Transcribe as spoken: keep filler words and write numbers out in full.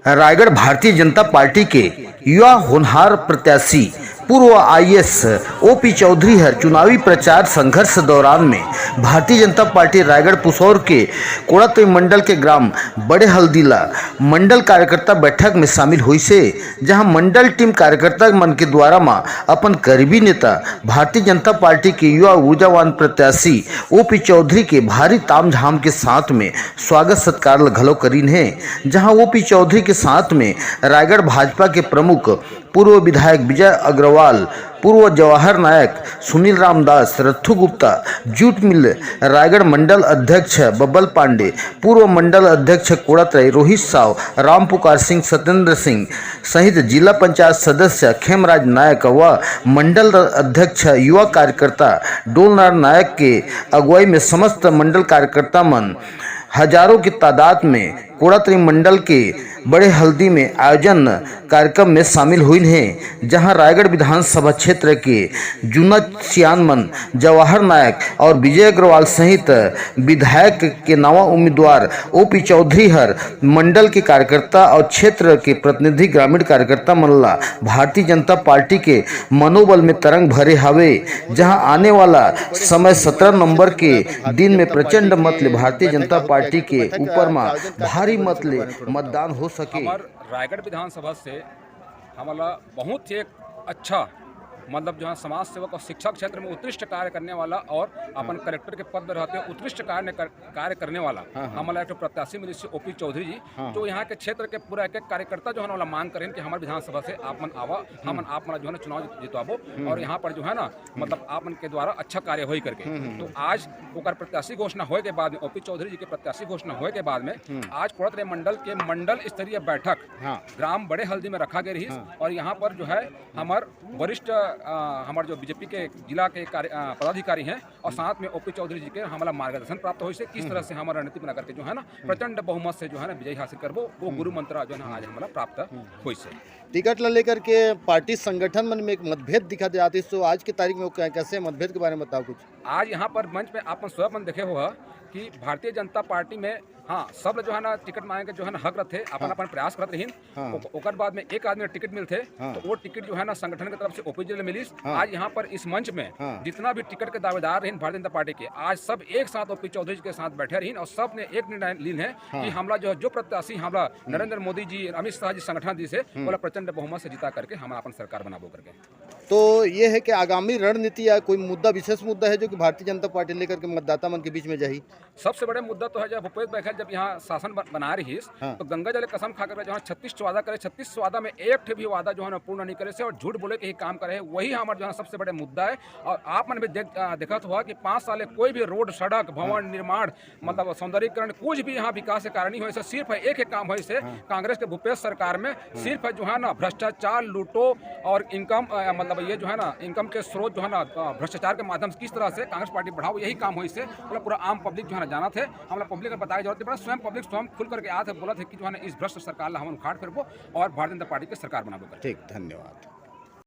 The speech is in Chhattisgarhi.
रायगढ़। भारतीय जनता पार्टी के युवा होनहार प्रत्याशी पूर्व आईएएस ओपी चौधरी हर चुनावी प्रचार संघर्ष दौरान में भारतीय जनता पार्टी रायगढ़ पुसौर के कोड़ातोई मंडल के ग्राम बड़े हल्दीला मंडल कार्यकर्ता बैठक में शामिल होइसे, जहां मंडल टीम कार्यकर्ता मन के द्वारा म अपन करीबी नेता भारतीय जनता पार्टी के युवा ऊर्जावान प्रत्याशी ओपी चौधरी के भारी तामझाम के साथ में स्वागत सत्कार ल घलो करीन हे, जहां ओपी चौधरी के साथ में रायगढ़ भाजपा के प्रमुख पूर्व विधायक विजय अग्रवाल, पूर्व जवाहर नायक सुनील रामदास, रत्थू गुप्ता, जूट मिल रायगढ़ मंडल अध्यक्ष बब्बल पांडे, पूर्व मंडल अध्यक्ष कोड़ातोई रोहित साव, राम पुकार सिंह, सत्येंद्र सिंह सहित जिला पंचायत सदस्य खेमराज नायक व मंडल अध्यक्ष युवा कार्यकर्ता डोलनार नायक के अगुवाई में समस्त मंडल कार्यकर्ता मन हजारों की तादाद में कोड़ातोई मंडल के बड़े हल्दी में आयोजन कार्यक्रम में शामिल होइन हे, जहां रायगढ़ विधानसभा क्षेत्र के जुना सियान मन जवाहर नायक और विजय अग्रवाल सहित विधायक के नवा उम्मीदवार ओपी चौधरी हर मंडल के कार्यकर्ता और क्षेत्र के प्रतिनिधि ग्रामीण कार्यकर्ता मन ला भारतीय जनता पार्टी के मनोबल में तरंग भरे हावे, जहां आने वाला समय सत्रह नंबर के दिन में प्रचंड मत ले भारतीय जनता पार्टी के ऊपर म भारी मत ले मतदान हो सके। हमर रायगढ़ विधानसभा से हमला बहुत ही एक अच्छा, मतलब जो है समाज सेवक और शिक्षा क्षेत्र में उत्कृष्ट कार्य करने वाला और अपन हाँ। कलेक्टर के पद में रहते हुए उत्कृष्ट कार्य कर, कार्य करने वाला हाँ, हाँ। हमला एक ठो प्रत्याशी मिलिस हे ओपी चौधरी जी, हाँ। जो यहाँ के क्षेत्र के पूरा एक एक कार्यकर्ता जो है ना, वाला मांग करें कि हमारे विधानसभा से आप मन आवा, हम्म। हमन आप मन जो है ना चुनाव जित-, जितवाबो हम्म। और यहाँ पर जो है ना, मतलब आप मन के द्वारा अच्छा कार्य होई करके। हम्म, हम्म, तो हम्म। आज ओकर प्रत्याशी घोषणा होए के बाद में, ओपी चौधरी जी के प्रत्याशी घोषणा होए के बाद में, हम्म। आज कोड़ातोई मंडल के मंडल स्तरीय बैठक हाँ। ग्राम बड़े हल्दी में रखा गए रही हाँ। और यहाँ पर जो है हमार वरिष्ठ, अ, हमार जो बीजेपी के जिला के कार्य-, अ, पदाधिकारी हैं और हम्म। साथ में ओपी चौधरी जी के हमला मार्गदर्शन प्राप्त होइसे, किस हम्म। तरह से हमार रणनीति बना करके जो है ना, हम्म। प्रचंड बहुमत से जो है ना, विजय हासिल करबो, वो हम्म। गुरु मंत्र जो है ना, आज हमला प्राप्त हम्म। होइसे। टिकट ला लेकर के पार्टी संगठन मन में एक मतभेद दिखा जात हे, तो आज की तारीख में वो कै-, कैसे मतभेद के बारे में बताओ कुछ। आज यहाँ पर मंच में आप मन स्वयं मन देखे हो कि भारतीय जनता पार्टी में, हाँ, सब जो है ना, टिकट मांगे के जो है ना, हक रथे, अपन हाँ। अपन प्रयास करत रहिन। हाँ। ओ-, ओकर बाद में एक आदमी ला टिकट मिलथे, हाँ। तो वो टिकट जो है ना, संगठन के तरफ से ओपी जी ला मिलिस। हाँ। आज यहाँ पर इस मंच में हाँ। जितना भी टिकट के दावेदार रहिन भारतीय जनता पार्टी के, आज सब एक साथ ओपी चौधरी जी के साथ बैठे रहिन और सब ने एक निर्णय लीन है हाँ। कि हमला जो है, जो प्रत्याशी हमला हम्म। नरेंद्र मोदी जी, अमित शाह जी संगठन दिस हे, हम्म। ओला प्रचंड बहुमत से जिता करके हम अपन सरकार बनाबो करके। तो ये है कि आगामी रणनीति या कोई मुद्दा, विशेष मुद्दा है जो कि भारतीय जनता पार्टी लेकर के मतदाता मन के बीच में जाही? सबसे बड़े मुद्दा तो है, जब भूपेश बघेल जब यहाँ शासन ब-, बना रहिस, हाँ। तो गंगा जल कसम खा करके जो है छत्तीस वादा करे, छत्तीस वादा में एक ठे भी वादा जो है ना पूर्ण नहीं करे से और झूठ बोले के ही काम करे है, वही हमारा जो है सबसे बड़े मुद्दा है। और आप मन भी देख, अ, देखत हुआ कि पाँच साल में कोई भी रोड, सड़क, भवन हाँ। निर्माण, मतलब सौंदर्यीकरण, कुछ भी यहाँ विकास के कारण नहीं होइसे, सिर्फ एक ही काम होइसे हाँ। कांग्रेस के भूपेश सरकार में, हाँ। सिर्फ जो है ना भ्रष्टाचार, लूटो और इनकम, अ, मतलब ये जो है ना इनकम के स्रोत जो है ना, अ, भ्रष्टाचार के माध्यम से किस तरह से कांग्रेस पार्टी बढ़ाओ, यही काम होइसे। मतलब पूरा आम पब्लिक जो है ना जानत हे, हमला पब्लिक का बताए जरूरत नहीं पड़ा, स्वयं पब्लिक स्वयं खुल करके आत हे, बोलत हे कि जो है ना इस भ्रष्ट सरकार ला हमन उखाड़ फेरबो और भारतीय जनता पार्टी के सरकार बनाबो करके। ठीक, धन्यवाद।